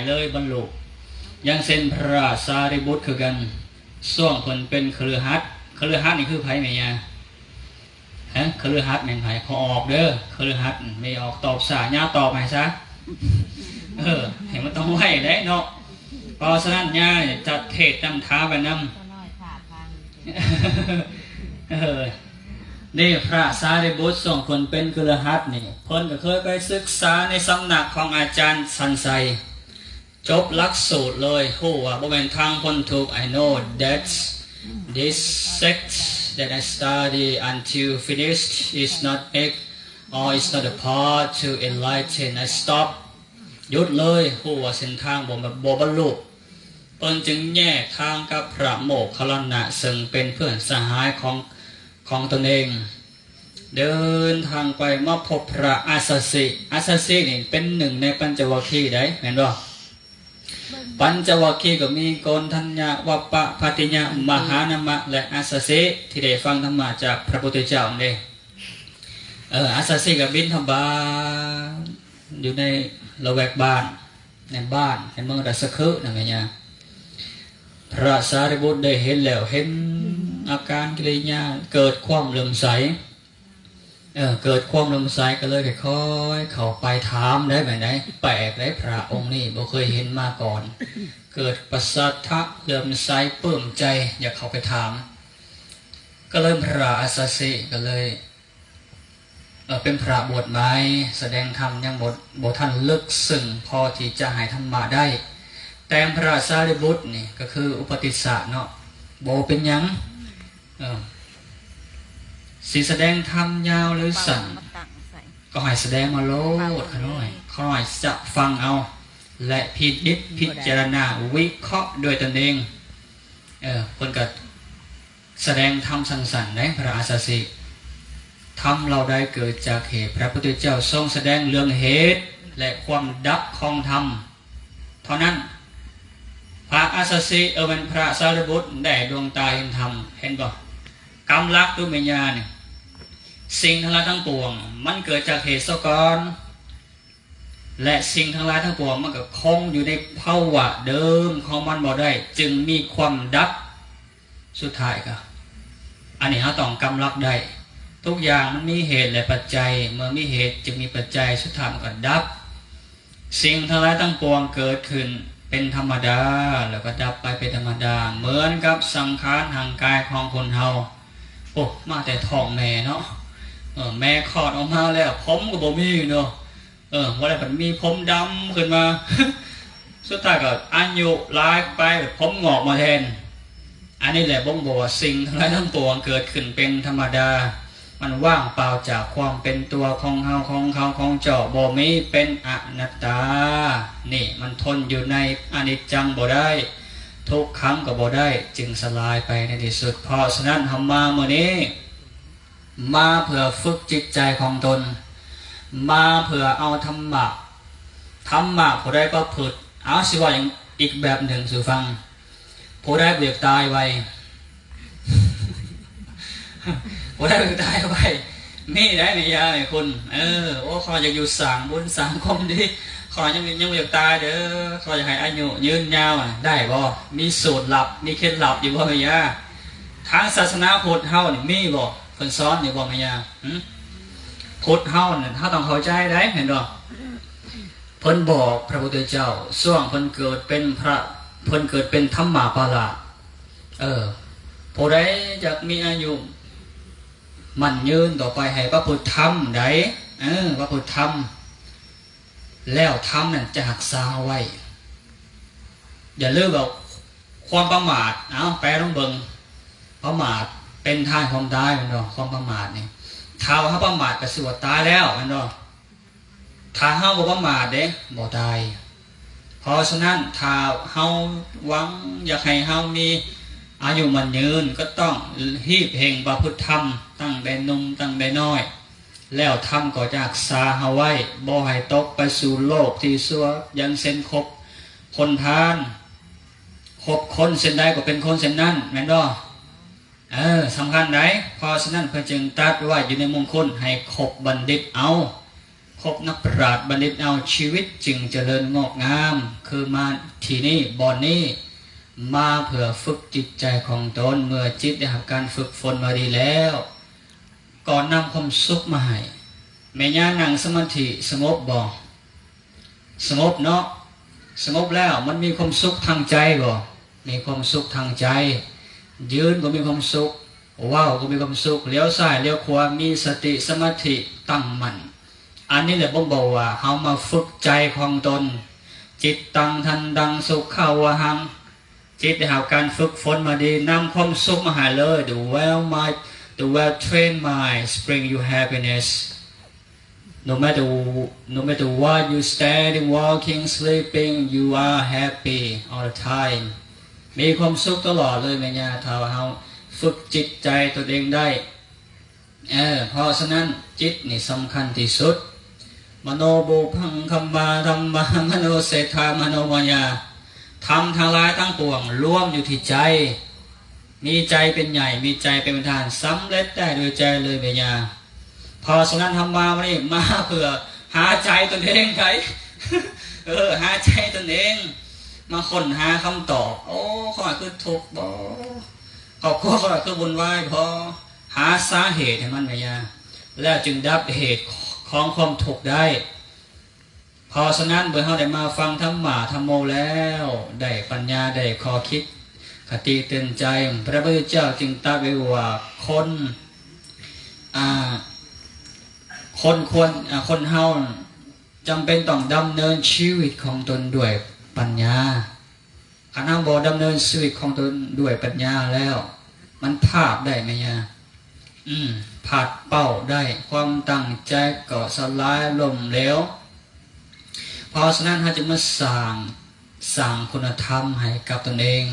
ເລີຍບັນລຸ. ຢ່າງເຊັ່ນພະສາລີບຸດຄືກັນ ຊ່ວງເພິ່ນເປັນຄະລືຫັດ, ຄະລືຫັດນີ້ຄືໃຜແມ່ຍ່າ? ຮະ? ຄະລືຫັດແມ່ນໃຜ? ຂໍອອກເດີ ຄະລືຫັດ ແມ່ອອກຕອບຊ້າ ຍ່າຕອບໃຫ້ຊະ. ເອີ ໃຫ້ມັນຕ້ອງໄວໄດ໋ເນາະ. ເພາະສະນັ້ນຍ່າຈັດເທດນຳທາໄປນຳ. ເອີ ນີ້ພະສາລີບຸດ ຊ່ວງເພິ່ນເປັນຄະລືຫັດນີ້ ເພິ່ນກໍເຄີຍໄປສຶກສາໃນສຳນັກຂອງອາຈານສັນໄຊ ຈົບຫຼັກສູດເລີຍ ຮູ້ວ່າບໍ່ແມ່ນທາງພົ້ນທຸກ. I know that this sect that I study until finished is not make or is not a path to enlighten. I stop. ຢຸດເລີຍ ຮູ້ວ່າເສັ້ນທາງບໍ່ ບໍ່ບັນລຸ. ເພິ່ນຈຶ່ງແຍກທາງກັບພະໂມກຄັນລານະ ເຊິ່ງເປັນເພື່ອນສະຫາຍຂອງ ຂອງຕົນເອງ. ເດີນທາງໄປມາພົບພະອັດສະຊິ. ອັດສະຊິນີ້ເປັນໜຶ່ງໃນປັນຈະວັກຄີໄດ໋ ແມ່ນບໍ່? ປັນຈະວັກຄີກໍມີໂກນທັນຍະ, ວັບປະ, ພັດທິຍະ, ມະຫານາມະ ແລະ ອັດສະຊິ ທີ່ໄດ້ຟັງທຳມະຈາກພະພຸດທະເຈົ້ານັ້ນເດ້. ເອີ ອັດສະຊິກໍບິນທະບາດຢູ່ໃນລະແວກບ້ານ ໃນບ້ານ ໃນເມືອງລາຊະຄຶນະແມ່ຍ່າ. ພະສາລີບຸດໄດ້ເຫັນແລ້ວ ເຫັນອາການກິລິຍາ ເກີດຄວາມເຫຼື້ອມໃສ. ເອີ ເກີດຄວາມເຫຼື້ອມໃສກໍເລີຍຄ່ອຍໆເຂົ້າໄປຖາມໄດ້ແບບໃດ. ແປກໄດ໋ ພະອົງນີ້ບໍ່ເຄີຍເຫັນມາກ່ອນ. ເກີດປະສັດທະເຫຼື້ອມໃສປຶ້ມໃຈ ຢາກເຂົ້າໄປຖາມ. ກໍເລີຍພະອັດສະຊິກໍເລີຍ ເອີ ເປັນພະບວດໃໝ່ ສະແດງທຳຍັງບໍ່ ບໍ່ທັນເລິກເຊິ່ງພໍທີ່ຈະໃຫ້ທຳມະໄດ້. ແຕ່ພະສາລີບຸດນີ້ກໍຄືອຸປະຕິສສະເນາະ ບໍ່ເປັນຫຍັງ ເອີ ຊິສະແດງທຳຍາວຫຼືສັ້ນ ເອົາມາຕັ້ງໃສ່ ກໍໃຫ້ສະແດງມາໂລດ ເອົາ ຂ້ານ້ອຍ ຂ້ານ້ອຍຈະຟັງເອົາ ແລະ ພິນິດພິຈາລະນາວິເຄາະດ້ວຍຕົນເອງ. ເອີ ເພິ່ນກໍ ສະແດງທຳສັ້ນໆໄດ໋ ພະອັດສະຊິ. ທຳເຫຼົ່າໃດເກີດຈາກເຫດ, ພະພຸດທະເຈົ້າຊົງສະແດງເລື່ອງເຫດ ແລະ ຄວາມດັບຂອງທຳເທົ່ານັ້ນ. ພະອັດສະຊິ ເອີ ແມ່ນພະສາລີບຸດ ໄດ້ດວງຕາເຫັນທຳ, ເຫັນບໍ່? ກຳຫຼັກດູແມ່ຍ່ານີ້ ສິ່ງທັງຫຼາຍທັງປວງ ມັນເກີດຈາກເຫດສາກ່ອນ ແລະ ສິ່ງທັງຫຼາຍທັງປວງມັນກໍຄົງຢູ່ໃນພາວະເດີມຂອງມັນບໍ່ໄດ້ ຈຶ່ງມີຄວາມດັບສຸດທ້າຍກໍ. ອັນນີ້ເຮົາຕ້ອງກຳຫຼັກໄດ້ ທຸກຢ່າງມັນມີເຫດ ແລະ ປັດໄຈ, ເມື່ອມີເຫດຈຶ່ງມີປັດໄຈ, ສຸດທ້າຍມັນກໍດັບ. ສິ່ງທັງຫຼາຍທັງປວງເກີດຂຶ້ນເປັນທຳມະດາ ແລ້ວກໍດັບໄປເປັນທຳມະດາ ເໝືອນກັບສັງຂານຮ່າງກາຍຂອງຄົນເຮົາ. ໂອ້ ມາແຕ່ທ້ອງແມ່ເນາະ, ເອີ ແມ່ຄອດອອກມາແລ້ວ ຜົມກໍບໍ່ມີເນາະ. ເອີ ບໍ່ໄດ້ບັດມີຜົມດຳຂຶ້ນມາ ສຸດທ້າຍກໍອາຍຸຫຼາຍໄປ ຜົມງອກມາແທນ. ອັນນີ້ແຫຼະບົ່ງບອກວ່າສິ່ງທັງຫຼາຍທັງປວງເກີດຂຶ້ນເປັນທຳມະດາ ມັນວ່າງເປົ່າຈາກຄວາມເປັນຕົວຂອງເຮົາ ຂອງເຂົາ ຂອງເຈົ້າ ບໍ່ມີ ເປັນອະນັດຕາ. ນີ້ມັນທົນຢູ່ໃນອະນິດຈັງບໍ່ໄດ້ ທຸກຂັງກໍບໍ່ໄດ້ ຈຶ່ງສະລາຍໄປໃນທີ່ສຸດ. ເພາະສະນັ້ນເຮົາມາມື້ນີ້ ມາເພື່ອຝຶກຈິດໃຈຂອງຕົນ ມາເພື່ອເອົາທຳມະ. ທຳມະຜູ້ໃດປະພຶດ ເອົາ ຊິເວົ້າອີກແບບໜຶ່ງສູ່ຟັງ. ຜູ້ໃດບໍ່ຢາກຕາຍໄວ ຜູ້ໃດບໍ່ຢາກຕາຍໄວ ມີໄດ໋ແມ່ຍ່າໃຫ້ຄຸນ. ເອີ ໂອ້ ຂ້ອຍຢາກຢູ່ສ້າງບຸນສ້າງຄວາມດີ ຂ້ອຍຍັງ ຍັງບໍ່ຢາກຕາຍເດີ ຂ້ອຍຢາກໃຫ້ອາຍຸຍືນຍາວ. ໄດ້ບໍ່? ມີສູດລັບ ມີເຄັດລັບຢູ່ບໍ່ແມ່ຍ່າ? ທາງສາສະໜາພຸດເຮົານີ້ມີບໍ່? ເພິ່ນສອນຢູ່ບໍ່ແມ່ຍ່າ? ຫື? ພຸດເຮົານັ້ນ ເຮົາຕ້ອງເຂົ້າໃຈໄດ໋ ເຫັນບໍ່? ເພິ່ນບອກພະພຸດທະເຈົ້າ ຊ່ວງເພິ່ນເກີດເປັນພະ ເພິ່ນເກີດເປັນທຳມະປາລະ. ເອີ ຜູ້ໃດຢາກມີອາຍຸໝັ້ນຍືນຕໍ່ໄປ ໃຫ້ປະພຶດທຳໄດ໋ ເອີ ປະພຶດທຳ ແລ້ວທຳນັ້ນຈະຮັກສາເຮົາໄວ້. ຢ່າລືມວ່າຄວາມປະໝາດ ເອົາ ແປລອງເບິ່ງ ປະໝາດເປັນທາງແຫ່ງຄວາມຕາຍແມ່ນບໍ່? ຄວາມປະໝາດນີ້ ຖ້າວ່າເຮົາປະໝາດກໍຊື່ວ່າຕາຍແລ້ວແມ່ນບໍ່? ຖ້າເຮົາບໍ່ປະໝາດເດ້ ບໍ່ຕາຍ. ເພາະສະນັ້ນ ຖ້າເຮົາຫວັງຢາກໃຫ້ເຮົາມີອາຍຸໝັ້ນຍືນ ກໍຕ້ອງຮີບເລັ່ງປະພຶດທຳ ຕັ້ງແຕ່ໜຸ່ມ ຕັ້ງແຕ່ນ້ອຍ ແລ້ວທຳກໍຈະຮັກສາເຮົາໄວ້ ບໍ່ໃຫ້ຕົກໄປສູ່ໂລກທີ່ຊົ່ວ. ຢ່າງເຊັ່ນ ຄົບຄົນພານ ຄົບຄົນເຊັ່ນໃດກໍເປັນຄົນເຊັ່ນນັ້ນ ແມ່ນບໍ່? ເອີ ສຳຄັນໃດ໋. ເພາະສະນັ້ນເພິ່ນຈຶ່ງຕັດໄວ້ຢູ່ໃນມຸງຄຸນ ໃຫ້ຄົບບັນດິດເອົາ. ພົບນັກປະຫຼາດບັນດິດເອົາ ຊີວິດຈຶ່ງຈະເລີນງອກງາມ. ຄືມາທີ່ນີ້ ບ່ອນນີ້ ມາເພື່ອຝຶກຈິດໃຈຂອງຕົນ. ເມື່ອຈິດໄດ້ຮັບການຝຶກຝົນມາດີແລ້ວ ກໍນຳຄວາມສຸກມາໃຫ້. ແມ່ຍ່ານັ່ງສະມາທິສະຫງົບບໍ່? ສະຫງົບເນາະ. ສະຫງົບແລ້ວມັນມີຄວາມສຸກທາງໃຈບໍ່? ມີຄວາມສຸກທາງໃຈ. ຢືນກໍມີຄວາມສຸກ, ເວົ້າກໍມີຄວາມສຸກ, ຫຼຽວຊ້າຍຫຼຽວຂວາ, ມີສະຕິສະມາທິຕັ້ງໝັ້ນ. ອັນນີ້ແຫຼະບົ່ງບອກວ່າເຮົາມາຝຶກໃຈຂອງຕົນ. ຈິດຕັງທັນດັງສຸຂະວະຫັງ. ຈິດໄດ້ຮັບການຝຶກຝົນມາດີ, ນຳຄວາມສຸກມາໃຫ້ເລີຍ. The well mind, the well trained mind bring you happiness. No matter, no matter what, you standing, walking, sleeping, you are happy all the time. ມີຄວາມສຸກຕະຫຼອດເລີຍແມ່ຍ່າ ຖ້າວ່າເຮົາຝຶກຈິດໃຈຕົນເອງໄດ້. ເອີ ເພາະສະນັ້ນ ຈິດນີ້ສຳຄັນທີ່ສຸດ. ມະໂນບູພັງຄຳມາທຳມາ ມະໂນເສດຖາມະໂນມາຍາ. ທຳທັງຫຼາຍທັງປວງລວມຢູ່ທີ່ໃຈ. ມີໃຈເປັນໃຫຍ່ ມີໃຈເປັນປະທານ ສຳເລັດໄດ້ໂດຍໃຈເລີຍແມ່ຍ່າ. ເພາະສະນັ້ນ ທຳມາມື້ນີ້ມາເພື່ອຫາໃຈຕົນເອງໄດ໋. ເອີ ຫາໃຈຕົນເອງ ມາຄົ້ນຫາຄຳຕອບ. ໂອ້ ຂ້ອຍຄືທຸກບໍ? ຄອບຄົວຂ້ອຍຄືວຸ່ນວາຍບໍ? ຫາສາເຫດໃຫ້ມັນແມ່ຍ່າ ແລ້ວຈຶ່ງດັບເຫດຂອງຄວາມທຸກໄດ້. ເພາະສະນັ້ນ ເມື່ອເຮົາໄດ້ມາຟັງທຳມະທຳໂມແລ້ວ ໄດ້ປັນຍາ ໄດ້ຂໍ້ຄິດຄະຕິເຕືອນໃຈ, ພະພຸດທະເຈົ້າຈຶ່ງຕັດໄວ້ວ່າ ຄົນ ອາ ຄົນຄວນ ອາ ຄົນເຮົາຈຳເປັນຕ້ອງດຳເນີນຊີວິດຂອງຕົນດ້ວຍປັນຍາ. ຄັນເຮົາບໍ່ດຳເນີນຊີວິດຂອງຕົນດ້ວຍປັນຍາແລ້ວ ມັນພາດໄດ້ແມ່ຍ່າ. ອືມ ພາດເປົ້າໄດ້, ຄວາມຕັ້ງໃຈກໍສະຫຼາຍລົ້ມເຫຼວ. ເພາະສະນັ້ນ ເຮົາຈຶ່ງມາສ້າງ, ສ້າງຄຸນນະທຳໃຫ້ກັບຕົນເອງ.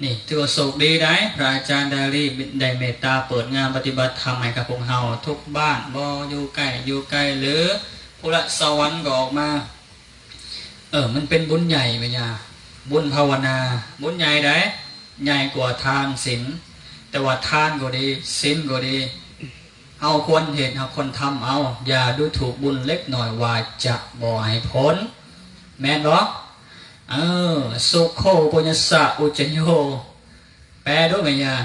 ນີ້ຖືວ່າໂຊກດີໄດ໋ ພະອາຈານດາລີໄດ້ເມດຕາເປີດງານປະຕິບັດທຳໃຫ້ກັບພວກເຮົາທຸກບ້ານ, ບໍ່ຢູ່ໃກ້ ຢູ່ໄກ ຫຼື ພຸລະສະຫວັນກໍອອກມາ. ເອີ ມັນເປັນບຸນໃຫຍ່ແມ່ຍ່າ ບຸນພາວະນາ ບຸນໃຫຍ່ໃດ໋ ໃຫຍ່ກວ່າທານສິນ. ແຕ່ວ່າທານກໍດີ ສິນກໍດີ ເຮົາຄວນເຮັດ ເຮົາຄວນທຳເອົາ. ຢ່າດູຖູກບຸນເລັກນ້ອຍວ່າຈະບໍ່ໃຫ້ຜົນ ແມ່ນບໍ່? ເອີ ສຸໂຂ ປຸນຍະສະ ອຸຈະໂຍ ແປດູແມ່ຍ່າ.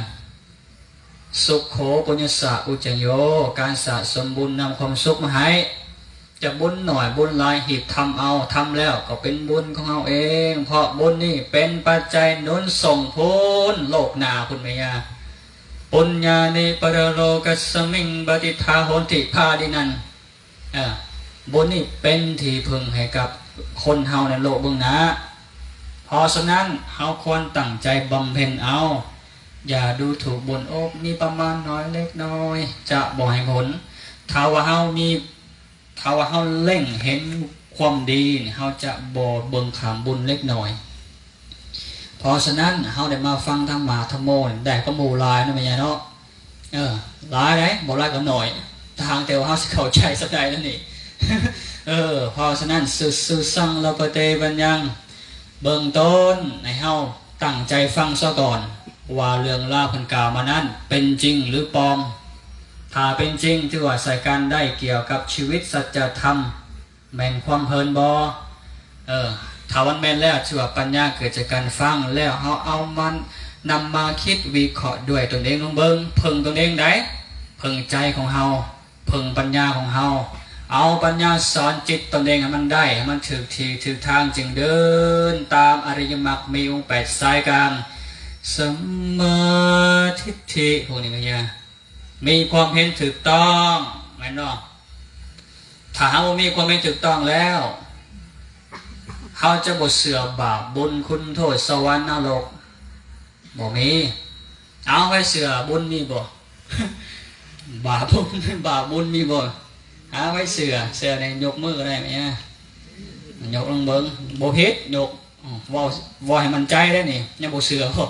ສຸໂຂ ປຸນຍະສະ ອຸຈະໂຍ ການສະສົມບຸນນຳຄວາມສຸກມາໃຫ້. ຈະບຸນໜ້ອຍບຸນຫຼາຍ ຮີບທຳເອົາ, ທຳແລ້ວກໍເປັນບຸນຂອງເຮົາເອງ, ເພາະບຸນນີ້ເປັນປັດໄຈໜູນສົ່ງພຸ້ນ ໂລກໜ້າພຸ້ນແມ່ຍ່າ. ປຸນຍານິ ປະຣະໂລກັດສະມິງ ປະຕິດຖາໂຫນຕິ ພາດີນັງ. ເອີ ບຸນນີ້ເປັນທີ່ເພິ່ງໃຫ້ກັບຄົນເຮົາໃນໂລກເບື້ອງໜ້າ. ເພາະສະນັ້ນ ເຮົາຄວນຕັ້ງໃຈບຳເພັນເອົາ. ຢ່າດູຖູກບຸນ, ໂອ້ ມີປະມານໜ້ອຍເລັກນ້ອຍ ຈະບໍ່ໃຫ້ຜົນ. ຖ້າວ່າເຮົາມີ, ຖ້າວ່າເຮົາເລັງເຫັນຄວາມດີນີ້ ເຮົາຈະບໍ່ເບິ່ງຂ້າມບຸນເລັກນ້ອຍ. ເພາະສະນັ້ນ ເຮົາໄດ້ມາຟັງທຳມະທຳໂມ ໄດ້ຄວາມຮູ້ຫຼາຍເນາະ ແມ່ຍ່າເນາະ. ເອີ ຫຼາຍໃດ໋ ບໍ່ຫຼາຍກໍໜ້ອຍ ຕ່າງແຕ່ວ່າເຮົາຊິເຂົ້າໃຈສ່ຳໃດນັ້ນເອງ. ເອີ ເພາະສະນັ້ນ ສຸ ສຸສັງ ລະປະເຕ ບັນຍັງ ເບື້ອງຕົ້ນໃຫ້ເຮົາຕັ້ງໃຈຟັງຊະກ່ອນ ວ່າເລື່ອງລາວເພິ່ນກ່າວມານັ້ນເປັນຈິງຫຼືປອມ. ຖ້າເປັນຈິງ ຖືວ່າໃຊ້ການໄດ້ກ່ຽວກັບຊີວິດສັດຈະທຳ ແມ່ນຄວາມເພິ່ນບໍ່? ເອີ ຖ້າມັນແມ່ນແລ້ວ ຖືວ່າປັນຍາເກີດຈາກການຟັງ, ແລ້ວເຮົາເອົາມານຳມາຄິດວິເຄາະດ້ວຍຕົນເອງເບິ່ງ, ເບິ່ງເພິ່ງຕົນເອງໄດ໋, ເພິ່ງໃຈຂອງເຮົາ, ເພິ່ງປັນຍາຂອງເຮົາ, ເອົາປັນຍາສອນຈິດຕົນເອງໃຫ້ມັນໄດ້, ໃຫ້ມັນຖືກທີ່ຖືກທາງ, ຈຶ່ງເດີນຕາມອະລິຍະມັກມີອົງແປດສາຍກາງ, ສຳມາທິດຖິ ພວກນີ້ກໍຢ່າ ມີຄວາມເຫັນຖືກຕ້ອງ ແມ່ນບໍ່? ຖ້າເຮົາບໍ່ມີຄວາມເຫັນຖືກຕ້ອງແລ້ວ ເຮົາຈະບໍ່ເຊື່ອບາບບຸນຄຸນໂທດສະຫວັນນະລົກ ບໍ່ມີ. ເອົາ ໃຜເຊື່ອບຸນມີບໍ່? ບາບບຸນ ບາບບຸນມີບໍ່? ຫາ ໃຜເຊື່ອ ເຊື່ອແດ່ ຍົກມືກໍໄດ້ແມ່ ຍົກລົງເບິ່ງ ບໍ່ຜິດ ຍົກ ອືມ ເວົ້າ ເວົ້າໃຫ້ໝັ້ນໃຈເດ້ນີ້ ຍັງບໍ່ເຊື່ອບໍ?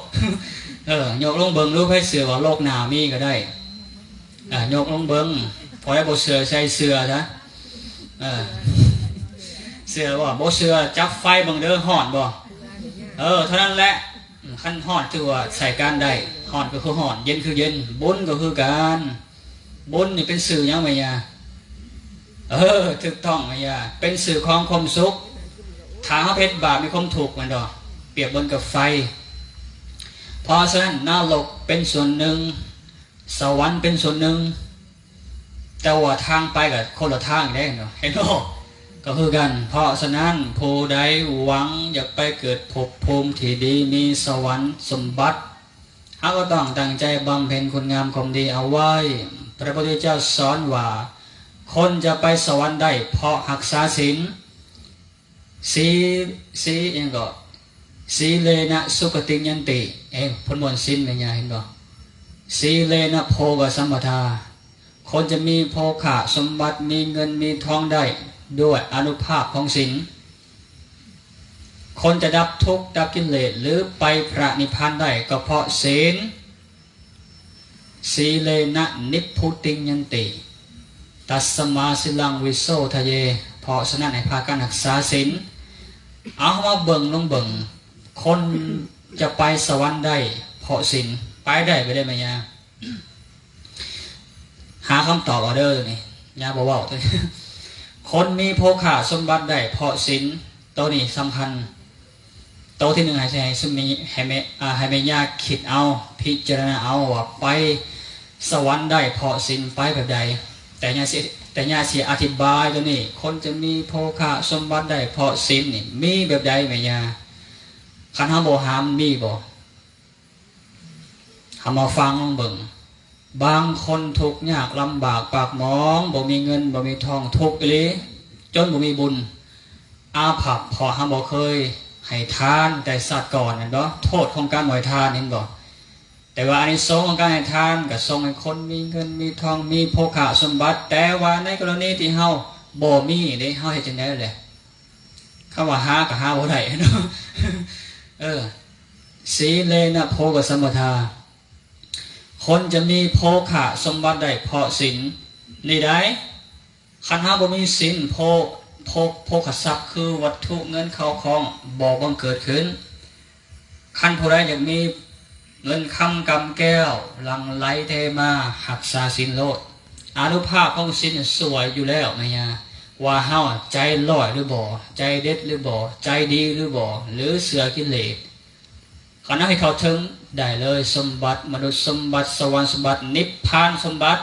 ເອີ ຍົກລົງເບິ່ງດູ ໃຜເຊື່ອວ່າໂລກໜ້າມີກໍໄດ້ ເອີ ຍົກລົງເບິ່ງ. ຜູ້ໃດບໍ່ເຊື່ອໃສ່ເສື້ອຊະ ເອີ ເຊື່ອບໍ່? ບໍ່ເຊື່ອຈັບໄຟເບິ່ງເດີ ຮ້ອນບໍ່? ເອີ ເທົ່ານັ້ນແຫຼະ. ອືມ ຄັນຮ້ອນຖືວ່າໃຊ້ການໄດ້ ຮ້ອນກໍຄືຮ້ອນ ເຢັນຄືເຢັນ ບຸນກໍຄືກັນ. ບຸນນີ້ເປັນຊື່ຫຍັງແມ່ຍ່າ? ເອີ ຖືກຕ້ອງ ອາຍາ ເປັນຊື່ຂອງຄວາມສຸກ. ຖ້າເຮົາເຮັດບາບ ມີຄວາມທຸກ ແມ່ນບໍ່? ປຽບເໝືອນກັບໄຟ. ເພາະສະນັ້ນ ນະລົກເປັນສ່ວນໜຶ່ງ, ສະຫວັນເປັນສ່ວນໜຶ່ງ, ແຕ່ວ່າທາງໄປກໍຄົນລະທາງເດ້ເນາະ, ເຫັນບໍ່? ກໍຄືກັນ. ເພາະສະນັ້ນ ຜູ້ໃດຫວັງຢາກໄປເກີດພົບພູມທີ່ດີ, ມີສະຫວັນສົມບັດ, ເຮົາກໍຕ້ອງຕັ້ງໃຈບຳເພັນຄຸນງາມຄວາມດີເອົາໄວ້. ພະພຸດທະເຈົ້າສອນວ່າ ຄົນຈະໄປສະຫວັນໄດ້ເພາະຮັກສາສິນ. ສີ ສີ ຫຍັງເກາະ? ສີເລນະສຸຄະຕິຍັນຕິ. ເອີ ເພິ່ນມ່ວນສິນແມ່ນຫຍັງ ເຫັນບໍ່? ສີເລນະໂພຄະສຳປະທາ. ຄົນຈະມີໂພຄະສົມບັດ, ມີເງິນມີທອງໄດ້ດ້ວຍອານຸພາບຂອງສິນ. ຄົນຈະດັບທຸກ, ດັບກິເລດ ຫຼື ໄປພະນິບພານໄດ້ກໍເພາະສິນ. ສີເລນະນິບພຸຕິຍັນຕິ ຕັດສະມາສີລັງວິໂສທະເຍ. ເພາະສະນັ້ນ ໃຫ້ພາກັນຮັກສາສິນ. ເອົາ ເຮົາມາເບິ່ງ ລອງເບິ່ງ ຄົນຈະໄປສະຫວັນໄດ້ເພາະສິນ. ໄປໄດ້ບໍ່ໄດ້ ແມ່ຍ່າ? ຫາຄຳຕອບເອົາເດີນີ້ ຍ່າບໍ່ເວົ້າ. ຄົນມີໂພຄະສົມບັດໄດ້ເພາະສິນ. ໂຕນີ້ສຳຄັນ. ໂຕທີໜຶ່ງ ໃຫ້ ໃຫ້ຊຸມນີ້ ໃຫ້ແມ່ ອ່າ ໃຫ້ແມ່ຍ່າຄິດເອົາ, ພິຈາລະນາເອົາວ່າໄປສະຫວັນໄດ້ເພາະສິນ ໄປແບບໃດ? ແຕ່ຍ່າຊິ ແຕ່ຍ່າຊິອະທິບາຍໂຕນີ້, ຄົນຈະມີໂພຄະສົມບັດໄດ້ເພາະສິນນີ້ ມີແບບໃດແມ່ຍ່າ? ຄັນເຮົາບໍ່ຫາ ມັນມີບໍ່? ເຮົາມາຟັງເບິ່ງ. ບາງຄົນທຸກຍາກລຳບາກປາກໝອງ, ບໍ່ມີເງິນ ບໍ່ມີທອງ, ທຸກອີ່ຫຼີ, ຈົນບໍ່ມີບຸນອາພັບ, ເພາະເຮົາບໍ່ເຄີຍໃຫ້ທານແຕ່ຊາດກ່ອນ, ແມ່ນບໍ່? ໂທດຂອງການບໍ່ໃຫ້ທານ, ເຫັນບໍ່? ແຕ່ວ່າອານິສົງຂອງການໃຫ້ທານ ກໍສົ່ງໃຫ້ຄົນມີເງິນມີທອງ, ມີໂພຄະສົມບັດ. ແຕ່ວ່າໃນກໍລະນີທີ່ເຮົາບໍ່ມີເດ້, ເຮົາເຮັດຈັ່ງໃດແຫຼະ? ຄຳວ່າຫາກໍຫາບໍ່ໄດ້ເນາະ. ເອີ ສີເລນະໂພຄະສຳປະທາ. ຄົນຈະມີໂພຄະສົມບັດໄດ້ເພາະສິນນີ້ໃດ໋. ຄັນເຮົາບໍ່ມີສິນ, ໂພ ໂພ ໂພຄະຊັບ ຄືວັດຖຸເງິນເຂົ້າຂອງ ບໍ່ບັງເກີດຂຶ້ນ. ຄັນຜູ້ໃດຢາກມີເງິນຄຳກຳແກ້ວຫຼັ່ງໄຫຼເທມາ, ຮັກສາສິນໂລດ. ອານຸພາບຂອງສິນຊ່ວຍຢູ່ແລ້ວແມ່ຍ່າ ວ່າເຮົາໃຈຮ້ອຍຫຼືບໍ່, ໃຈເດັດຫຼືບໍ່, ໃຈດີຫຼືບໍ່ ຫຼືເຊື່ອກິເລດ. ຄັນເຮົາເຮັດເຂົ້າເຖິງໄດ້ເລີຍ, ສົມບັດມະນຸດສົມບັດ, ສະຫວັນສົມບັດ, ນິບພານສົມບັດ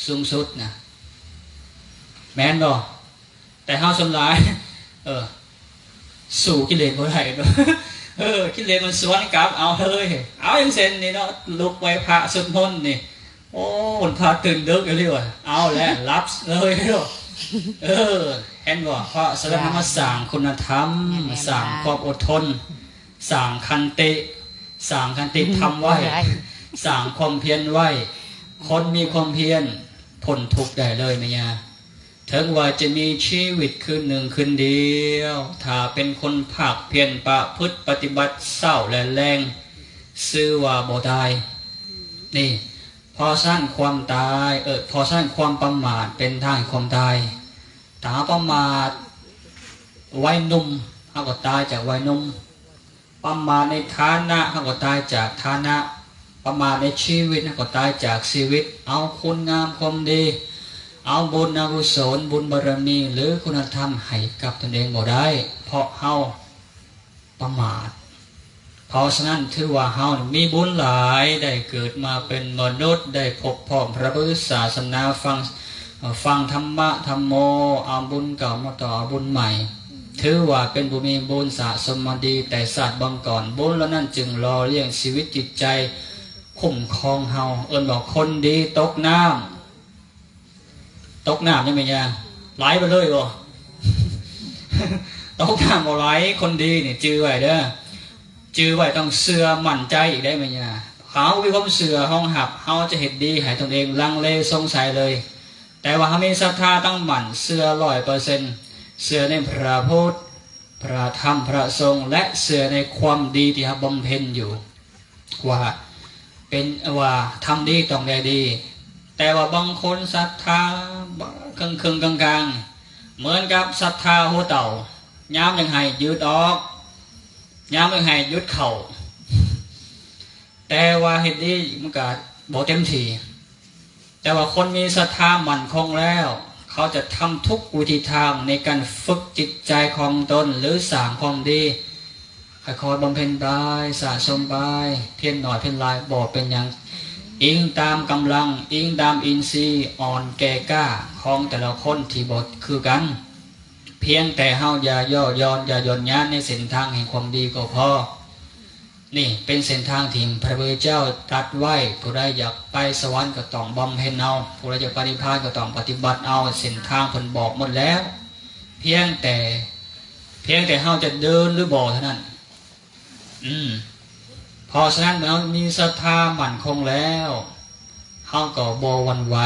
ສູງສຸດນະ, ແມ່ນບໍ່? ແຕ່ເຮົາສ່ວນຫຼາຍ ເອີ ສູ້ກິເລດບໍ່ໄດ້ເນາະ. ເອີ ກິເລດມັນສວນກັບເອົາເລີຍ. ເອົາ ຢ່າງເຊັ່ນນີ້ເນາະ, ລຸກໄຫວ້ພະ ສວດມົນນີ້, ໂອ້ ພະຕື່ນດຶກອີ່ຫຼີວ່າ, ເອົາແລ້ວ ຫຼັບເລີຍເນາະ. ເອີ ເຫັນບໍ່? ເພາະສະນັ້ນ ເຮົາມາສ້າງຄຸນນະທຳ, ແມ່ນໆ ສ້າງຄວາມອົດທົນ, ສ້າງຂັນຕິ, ສ້າງຂັນຕິທຳໄວ້, ສ້າງຄວາມພຽນໄວ້. ຄົນມີຄວາມພຽນພົ້ນທຸກໄດ້ເລີຍແມ່ຍ່າ. ເຖິງວ່າຈະມີຊີວິດຄືນໜຶ່ງຄືນດຽວ, ຖ້າເປັນຄົນພາກພຽນປະພຶດປະຕິບັດເຊົ້າແລະແລງ, ຊື່ວ່າບໍ່ຕາຍ. ນີ້ ເພາະສະນັ້ນຄວາມຕາຍ, ເອີ ເພາະສະນັ້ນຄວາມປະໝາດເປັນທາງແຫ່ງຄວາມຕາຍ. ຖ້າເຮົາປະໝາດໄວໜຸ່ມ, ເຮົາກໍຕາຍຈາກໄວໜຸ່ມ. ປະໝາດໃນຖານະ, ເຮົາກໍຕາຍຈາກຖານະ. ປະໝາດໃນຊີວິດ, ເຮົາກໍຕາຍຈາກຊີວິດ. ເອົາຄຸນງາມຄວາມດີ, ເອົາບຸນອະກຸສົນ, ບຸນບາລະມີ ຫຼື ຄຸນນະທຳໃຫ້ກັບຕົນເອງບໍ່ໄດ້, ເພາະເຮົາປະໝາດ. ເພາະສະນັ້ນ ຖືວ່າເຮົາມີບຸນຫຼາຍ, ໄດ້ເກີດມາເປັນມະນຸດ, ໄດ້ພົບພ້ອມພະພຸດທະສາສະໜາ, ຟັງ ຟັງທຳມະທຳໂມ, ເອົາບຸນເກົ່າມາຕໍ່ເອົາບຸນໃໝ່. ຖືວ່າເປັນຜູ້ມີບຸນສະສົມມາດີແຕ່ຊາດບັງກ່ອນ. ບຸນເຫຼົ່ານັ້ນຈຶ່ງຫຼໍ່ລ້ຽງຊີວິດຈິດໃຈ, ຄຸ້ມຄອງເຮົາ. ເອີ້ນວ່າຄົນດີຕົກນ້ຳ. ຕົກນ້ຳຍັງແມ່ນຫຍັງ? ໄຫຼໄປເລີຍບໍ່? ຕົກນ້ຳບໍ່ໄຫຼ. ຄົນດີນີ້ຈື່ໄວ້ເດີ, ຈື່ໄວ້, ຕ້ອງເຊື່ອໝັ້ນໃຈອີກໄດ໋ແມ່ຍ່າ. ເຮົາມີຄວາມເຊື່ອຮອງຮັບ, ເຮົາຈະເຮັດດີໃຫ້ຕົນເອງລັງເລສົງໄສເລີຍ. ແຕ່ວ່າເຮົາມີສັດທາຕັ້ງໝັ້ນ, ເຊື່ອຮ້ອຍເປີເຊັນ, ເຊື່ອໃນພະພຸດ, ພະທຳ, ພະສົງ ແລະ ເຊື່ອໃນຄວາມດີທີ່ເຮົາບຳເພັນຢູ່ ວ່າເປັນ ວ່າທຳດີຕ້ອງໄດ້ດີ. ແຕ່ວ່າບາງຄົນສັດທາເຄິ່ງໆກາງໆ, ເໝືອນກັບສັດທາຫົວເຕົ່າ, ຍາມຢາກໃຫ້ຢືດອອກ, ຍາມຢາກໃຫ້ຢຸດເຂົ້າ. ແຕ່ວ່າເຮັດດີມັນກະບໍ່ເຕັມທີ່. ແຕ່ວ່າຄົນມີສັດທາໝັ້ນຄົງແລ້ວ, ເຂ ເຮົາຈະທຳທຸກວິທີທາງໃນການຝຶກຈິດໃຈຂອງຕົນ ຫຼື ສ້າງຄວາມດີ. ຄ່ອຍໆບຳເພັນໄປ, ສະສົມໄປ, ພຽນໜ້ອຍພຽນຫຼາຍບໍ່ເປັນຫຍັງ, ອີງຕາມກຳລັງ, ອີງຕາມອິນຊີອ່ອນແກ່ກ້າຂອງແຕ່ລະຄົນທີ່ບໍ່ຄືກັນ. ພຽງແຕ່ເຮົາຢ່າຍໍ້ຢ່ອນ, ຢ່າຢ່ອນຍານໃນເສັ້ນທາງແຫ່ງຄວາມດີກໍພໍ. ນີ້ເປັນເສັ້ນທາງທີ່ພະພຸດທະເຈົ້າຕັດໄວ້, ຜູ້ໃດຢາກໄປສະຫວັນກໍຕ້ອງບຳເພັນເອົາ, ຜູ້ໃດຢາກໄປນິບພານກໍຕ້ອງປະຕິບັດເອົາ, ເສັ້ນທາງເພິ່ນບອກໝົດແລ້ວ. ພຽງແຕ່, ພຽງແຕ່ເຮົາຈະເດີນຫຼືບໍ່ເທົ່ານັ້ນ. ອືມ ເພາະສະນັ້ນ ເມື່ອເຮົາມີສັດທາໝັ້ນຄົງແລ້ວ, ເຮົາກໍບໍ່ຫວັ່ນໄຫວ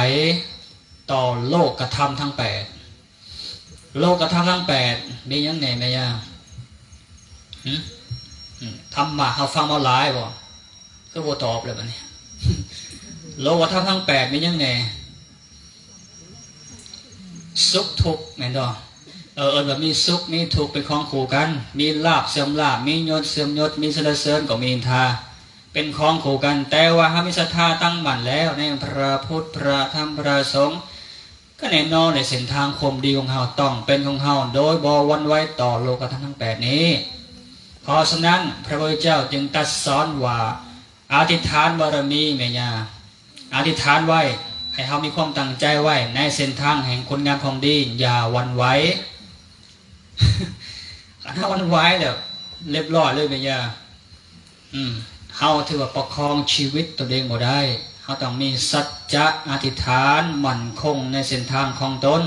ຕໍ່ໂລກະທຳທັງແປດ. ໂລກະທຳທັງແປດມີຫຍັງແດ່ແມ່ຍ່າ? ຫຶ? ອືມ ທຳມະເຮົາຟັງມາຫຼາຍບໍ່? ຄືບໍ່ຕອບແລ້ວບັດນີ້. ໂລກະທຳທັງແປດມີຫຍັງແດ່? ສຸກທຸກແມ່ນບໍ່? ເອີ ເອີ້ນວ່າມີສຸກມີທຸກເປັນຂອງຄູ່ກັນ, ມີລາບເສື່ອມລາບ, ມີຍົດເສື່ອມຍົດ, ມີສັນລະເສີນກໍມີນິນທາ ເປັນຂອງຄູ່ກັນ. ແຕ່ວ່າເຮົາມີສັດທາຕັ້ງໝັ້ນແລ້ວໃນພະພຸດ ພະທຳ ພະສົງ, ກໍແນ່ນອນໃນເສັ້ນທາງຄວາມດີຂອງເຮົາຕ້ອງເປັນຂອງເຮົາໂດຍບໍ່ຫວັ່ນໄຫວຕໍ່ໂລກະທຳທັງແປດນີ້. ເພາະສະນັ້ນ ພະພຸດທະເຈົ້າຈຶ່ງຕັດສອນວ່າ ອະທິຖານບາລະມີແມ່ຍ່າ, ອະທິຖານໄວ້ ໃຫ້ເຮົາມີຄວາມຕັ້ງໃຈໄວ້ໃນເສັ້ນທາງແຫ່ງຄຸນງາມຄວາມດີ, ຢ່າຫວັ່ນໄຫວ. ຄັນເຮົາຫວັ່ນໄຫວແລ້ວ ລຽບຮ້ອຍເລີຍແມ່ຍ່າ. ອືມ ເຮົາຖືວ່າປະຄອງຊີວິດຕົນເອງບໍ່ໄດ້. ເຮົາຕ້ອງມີສັດຈະອະທິຖານໝັ້ນຄົງໃນເສັ້ນທາງຂອງຕົນ.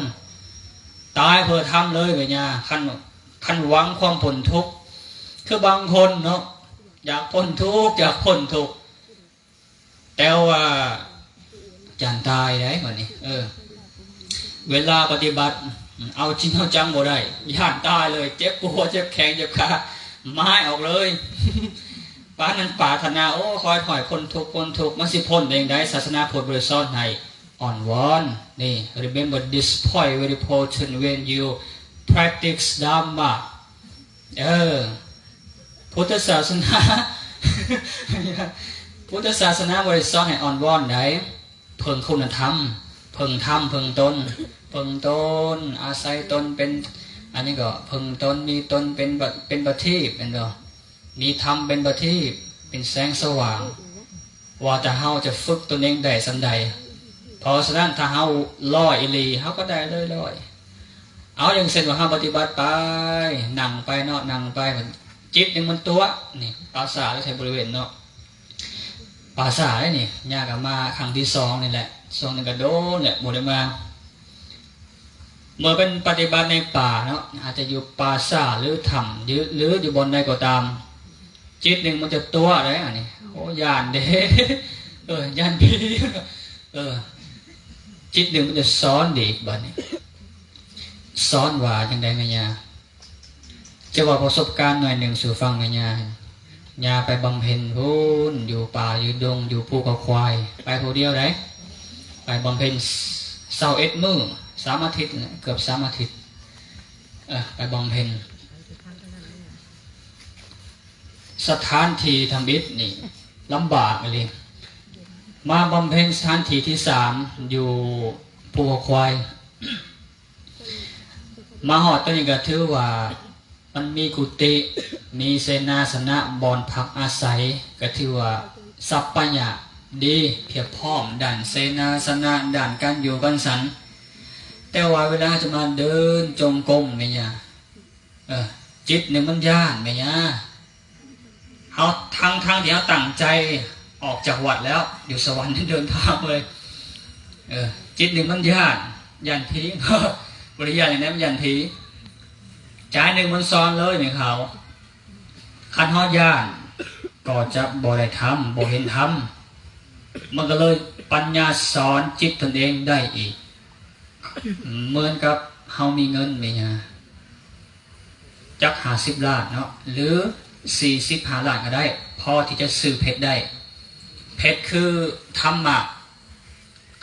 ຕາຍເພື່ອທຳເລີຍແມ່ຍ່າ. ຄັນ, ຄັນຫວັງຄວາມພົ້ນທຸກ, ຄືບາງຄົນເນາະ ຢາກພົ້ນທຸກ, ຢາກພົ້ນທຸກ ແຕ່ວ່າຢ້ານຕາຍໄດ໋ບັດນີ້. ເອີ ເວລາປະຕິບັດເອົາຈິງເອົາຈັງບໍ່ໄດ້, ຢ້ານຕາຍເລີຍ, ເຈັບຫົວ, ເຈັບແຂ້ງ, ເຈັບຂາ, ໝາຍອອກເລີຍ. ປານນັ້ນປາດຖະໜາ, ໂອ້ ຂໍໃຫ້ພົ້ນທຸກ, ພົ້ນທຸກ. ມັນຊິພົ້ນໄດ້ຈັ່ງໃດ? ສາສະໜາພຸດບໍ່ໄດ້ສອນໃຫ້. ອ້ອນວອນ. ນີ້ remember this point very important when you practice Dhamma. ເອີ ພຸດທະສາສະໜາ, ພຸດທະສາສະໜາບໍ່ໄດ້ສອນໃຫ້ອ້ອນວອນໃດ໋. ເພິ່ງຄຸນນະທຳ, ເພິ່ງທຳ, ເພິ່ງຕົນ, ເພິ່ງຕົນ, ອາໄສຕົນເປັນ ອັນນີ້ກໍເພິ່ງຕົນ, ມີຕົນເປັນປະ, ເປັນປະທີບ ແມ່ນບໍ່? ມີທຳເປັນປະທີບ, ເປັນແສງສະຫວ່າງ. ວ່າແຕ່ເຮົາຈະຝຶກຕົນເອງໄດ້ສ່ຳໃດ. ເພາະສະນັ້ນ ຖ້າເຮົາຮ້ອຍອີ່ຫຼີ ເຮົາກໍໄດ້ເລີຍຮ້ອຍ. ເອົາ ຢ່າງເຊັ່ນວ່າເຮົາປະຕິບັດໄປ, ນັ່ງໄປເນາະ, ນັ່ງໄປ, ຈິດໜຶ່ງມັນຕົວະ, ນີ້ ປາສາດຢູ່ໃນບໍລິເວນເນາະ, ປາສາດເດ້ນີ້, ຍ່າກໍມາຄັ້ງທີສອງນີ້ແຫຼະ, ຊ່ວງໜຶ່ງກໍໂດນແຫຼະ ບໍ່ໄດ້ມາ. ເມື່ອເປັນປະຕິບັດໃນປ່າເນາະ, ອາດຈະຢູ່ປ່າຊ້າ ຫຼື ຖ້ຳ ຫຼື ຢູ່ບ່ອນໃດກໍຕາມ, ຈິດໜຶ່ງມັນຈະຕົວະເດ້ ອັນນີ້. ໂອ້ ຢ້ານເດ້. ເອີ ຢ້ານຜີ. ເອີ ຈິດໜຶ່ງມັນຈະສອນອີກບັດນີ້. ສອນວ່າຈັ່ງໃດແມ່ຍ່າ? ຈະເວົ້າປະສົບການໜ້ອຍໜຶ່ງສູ່ຟັງແມ່ຍ່າ. ຍ່າໄປບຳເພັນພຸ້ນ ຢູ່ປ່າ ຢູ່ດົງ ຢູ່ພູເຂົາຄວາຍ, ໄປຜູ້ດຽວໃດ໋. ໄປບຳເພັນຊາວເອັດມື້ ສາມອາທິດ, ເກືອບສາມອາທິດ. ເອີ ໄປບຳເພັນ. ສະຖານທີ່ທຳອິດນີ້ລຳບາກອີ່ຫຼີ. ມາບຳເພັນສະຖານທີ່ທີສາມ ຢູ່ພູເຂົາຄວາຍ. ມາຮອດຕົວນີ້ກໍຖືວ່າມັນມີກຸຕິ, ມີເສນາສະນະ, ບ່ອນພັກອາໄສ, ກໍຖືວ່າສັບພະຍາດີ, ພຽບພ້ອມດ້ານເສນາສະນະ, ດ້ານການຢູ່ການສັນ. ແຕ່ວ່າເວລາເຮົາຈະມາເດີນຈົງກົມນີ້ນະ, ເອີ, ຈິດນີ້ມັນຢ້ານແມ່ນຫຍັງ? ເຮົາ ທັງໆທີ່ເຮົາຕັ້ງໃຈອອກຈາກວັດແລ້ວ ຢູ່ສະຫວັນ ເດີນທາງເລີຍ, ເອີ, ຈິດນີ້ມັນຢ້ານ, ຢ້ານຜີ, ບໍ່ໄດ້ຢ້ານຫຍັງໃດ, ມັນຢ້ານຜີ. ໃຈໜຶ່ງມັນສອນເລີຍ ແມ່ນເຂົາ. ຄັນເຮົາຢ້ານກໍຈະບໍ່ໄດ້ທຳ, ບໍ່ເຫັນທຳ. ມັນກໍເລີຍປັນຍາສອນຈິດຕົນເອງໄດ້ອີກ. ເໝືອນກັບເຮົາມີເງິນ ແມ່ນຫຍັງ? ຈັກຫ້າສິບລ້ານເນາະ ຫຼື ສີ່ສິບຫ້າລ້ານກໍໄດ້, ພໍທີ່ຈະຊື້ເພັດໄດ້. ເພັດຄືທຳມະ.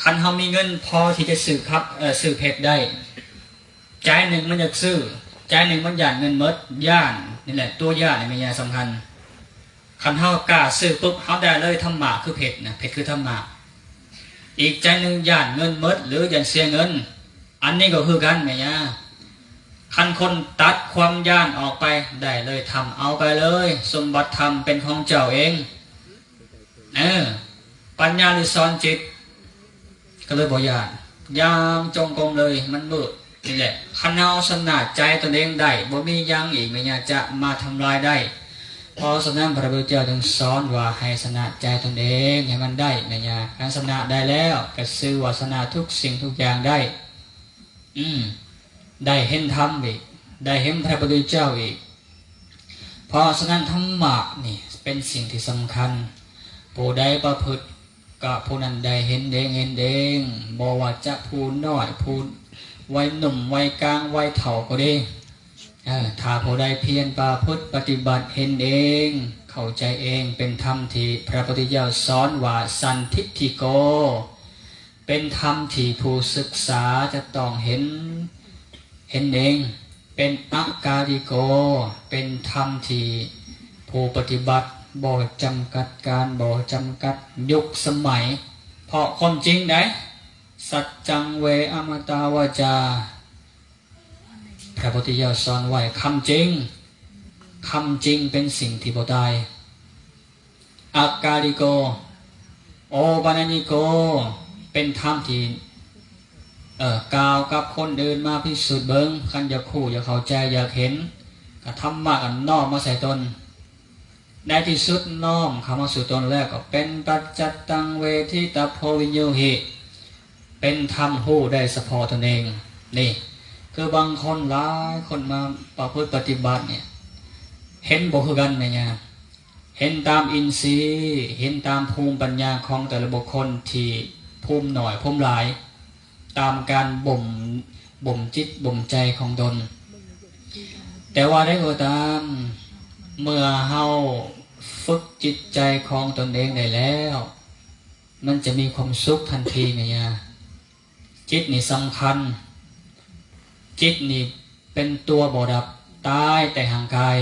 ຄັນເຮົາມີເງິນພໍທີ່ຈະຊື້ຄັບ, ເອີ, ຊື້ເພັດໄດ້, ໃຈໜຶ່ງມັນຢາກຊື້, ໃຈໜຶ່ງມັນຢ້ານເງິນໝົດ, ຢ້ານນີ້ແຫຼະ, ຕົວຢ້ານນີ້ແມ່ນຢ່າງສຳຄັນ. ຄັນເຮົາກ້າຊື້ປຸບ ເຮົາໄດ້ເລີຍທຳມະ ຄືເພັດນະ, ເພັດຄືທຳມະ. ອີກໃຈໜຶ່ງຢ້ານເງິນໝົດ ຫຼື ຢ້ານເສຍເງິນ. ອັນນີ້ກໍຄືກັນແມ່ຍ່າ, ຄັນຄົນຕັດຄວາມຢ້ານອອກໄປໄດ້ເລີຍ, ທຳເອົາໄປເລີຍ, ສົມບັດທຳເປັນຂອງເຈົ້າເອງ. ເອີ ປັນຍານີ້ສອນຈິດ ກໍເລີຍບໍ່ຢ້ານ, ຍ່າງຈົງກົມເລີຍ ມັນມືດ. ນີ້ແຫຼະ ຄັນເຮົາຊະນະໃຈຕົນເອງໄດ້ ບໍ່ມີຫຍັງອີກແມ່ນຫຍັງຈະມາທຳລາຍໄດ້. ເພາະສະນັ້ນ ພະພຸດທະເຈົ້າຈຶ່ງສອນວ່າໃຫ້ຊະນະໃຈຕົນເອງໃຫ້ມັນໄດ້ແມ່ນຫຍັງ. ຄັນຊະນະໄດ້ແລ້ວ ກໍຊື່ວ່າຊະນະທຸກສິ່ງທຸກຢ່າງໄດ້. ອືມ ໄດ້ເຫັນທຳອີກ, ໄດ້ເຫັນພະພຸດທະເຈົ້າອີກ. ເພາະສະນັ້ນ ທຳມະນີ້ເປັນສິ່ງທີ່ສຳຄັນ. ຜູ້ໃດປະພຶດ ກໍຜູ້ນັ້ນໄດ້ເຫັນເອງ, ເຫັນເອງ, ບໍ່ວ່າຈະຜູ້ນ້ອຍ, ຜູ້ໄວໜຸ່ມ, ໄວກາງ, ໄວເຖົ້າກໍດີ. ເອີ ຖ້າຜູ້ໃດພຽນປະພຶດປະຕິບັດເຫັນເອງ, ເຂົ້າໃຈເອງ, ເປັນທຳທີ່ພະພຸດທະເຈົ້າສອນວ່າ ສັນທິດຖິໂກ, ເປັນທຳທີ່ຜູ້ສຶກສາຈະຕ້ອງເຫັນ, ເຫັນເອງ. ເປັນອະກາລິໂກ, ເປັນທຳທີ່ຜູ້ປະຕິບັດບໍ່ຈຳກັດການ, ບໍ່ຈຳກັດຍຸກສະໄໝ. ເພາະຄວາມຈິງໃດ໋, ສັດຈັງເວອະມະຕາວາຈາ, ພະພຸດທະເຈົ້າສອນໄວ້ ຄຳຈິງ, ຄຳຈິງເປັນສິ່ງທີ່ບໍ່ຕາຍ. ອະກາລິໂກ ໂອປະນະຍິໂກ, ເປັນທຳທີ່ ເອີ ກ່າວກັບຄົນອື່ນມາພິສູດເບິ່ງ. ຄັນຢາກຮູ້, ຢາກເຂົ້າໃຈ, ຢາກເຫັນ, ກໍທຳມະກໍນ້ອມມາໃສ່ຕົນ. ໃນທີ່ສຸດນ້ອມເຂົ້າມາສູ່ຕົນແລ້ວ ກໍເປັນປັດຈັດຕັງເວທິຕະໂພວິນໂຍຫິ, ເປັນທຳຮູ້ໄດ້ສະເພາະຕົນເອງ. ນີ້ຄືບາງຄົນ, ຫຼາຍຄົນມາປະພຶດປະຕິບັດນີ້ ເຫັນບໍ່ຄືກັນແມ່ນຫຍັງ? ເຫັນຕາມອິນຊີ, ເຫັນຕາມພູມປັນຍາຂອງແຕ່ລະບຸກຄົນທີ່ພູມໜ້ອຍພູມຫຼາຍ, ຕາມການບົ່ມ, ບົ່ມຈິດບົ່ມໃຈຂອງຕົນ. ແຕ່ວ່າໃດກໍຕາມ, ເມື່ອເຮົາຝຶກຈິດໃຈຂອງຕົນເອງໄດ້ແລ້ວ, ມັນຈະມີຄວາມສຸກທັນທີແມ່ນຫຍັງ? ຈິດນີ້ສຳຄັນ, ຈິດນີ້ເປັນຕົວບໍ່ດັບ, ຕາຍແຕ່ຮ່າງກາຍ.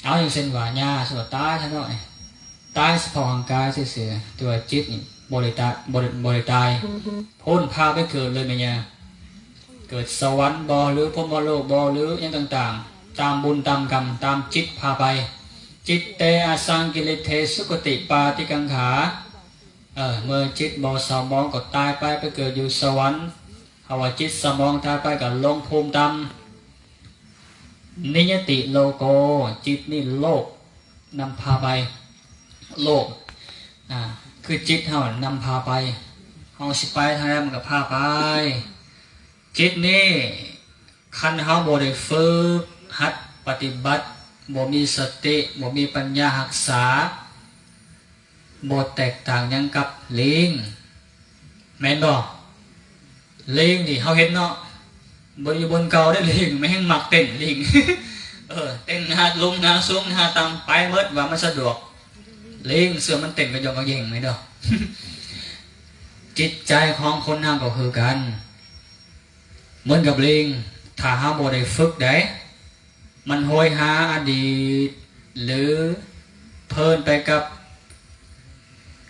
ເອົາ ຢ່າງເຊັ່ນວ່າ ຍ່າ ສົມມຸດຕາຍຊະເນາະ, ຕາຍສະເພາະຮ່າງກາຍຊື່ໆ, ແຕ່ວ່າຈິດນີ້ບໍ່ໄດ້ຕາຍ, ບໍ່ໄດ້, ບໍ່ໄດ້ຕາຍ. ພຸ້ນພາໄປເກີດເລີຍແມ່ນຫຍັງ? ເກີດສະຫວັນບໍ ຫຼື ພົມມະໂລກບໍ ຫຼື ຫຍັງຕ່າງໆ, ຕາມບຸນຕາມກຳ, ຕາມຈິດພາໄປ. ຈິດເຕອະສັງກິລິດເທສຸຄະຕິປາຕິກັງຂາ. ເອີ ເມື່ອຈິດບໍ່ເສົ້າໝອງກໍຕາຍໄປ, ໄປເກີດຢູ່ສະຫວັນ. ເຮົາວ່າຈິດເສົ້າໝອງຕາຍໄປກໍລົງພູມຕ່ຳ. ນິຍະຕິໂລໂກ, ຈິດນີ້ໂລກນຳພາໄປ, ໂລກ ອາ ຄືຈິດເຮົານຳພາໄປ, ເຮົາຊິໄປທາງໃດມັນກໍພາໄປ. ຈິດນີ້ ຄັນເຮົາບໍ່ໄດ້ຝຶກຫັດປະຕິບັດ, ບໍ່ມີສະຕິ, ບໍ່ມີປັນຍາຮັກສາ, ບໍ່ແຕກຕ່າງຫຍັງກັບລີງ, ແມ່ນບໍ່? ລີງນີ້ເຮົາເຫັນເນາະ, ບໍ່ຢູ່ບ່ອນເກົ່າເດ້ ລີງ, ມັນແຮ່ງມັກເຕັ້ນ ລີງ. ເອີ ເຕັ້ນທ່າລົງ ທ່າສູງ ທ່າຕ່ຳ ໄປໝົດ ວ່າມັນສະດວກ. ລີງເຊື່ອມັນເຕັ້ນກະຢອກກະແຢງແມ່ນບໍ່? ຈິດໃຈຂອງຄົນເຮົາກໍຄືກັນ. ເໝືອນກັບລີງ, ຖ້າເຮົາບໍ່ໄດ້ຝຶກໃດ໋, ມັນໂຫຍຫາອະດີດ ຫຼື ເພີນໄປກັບ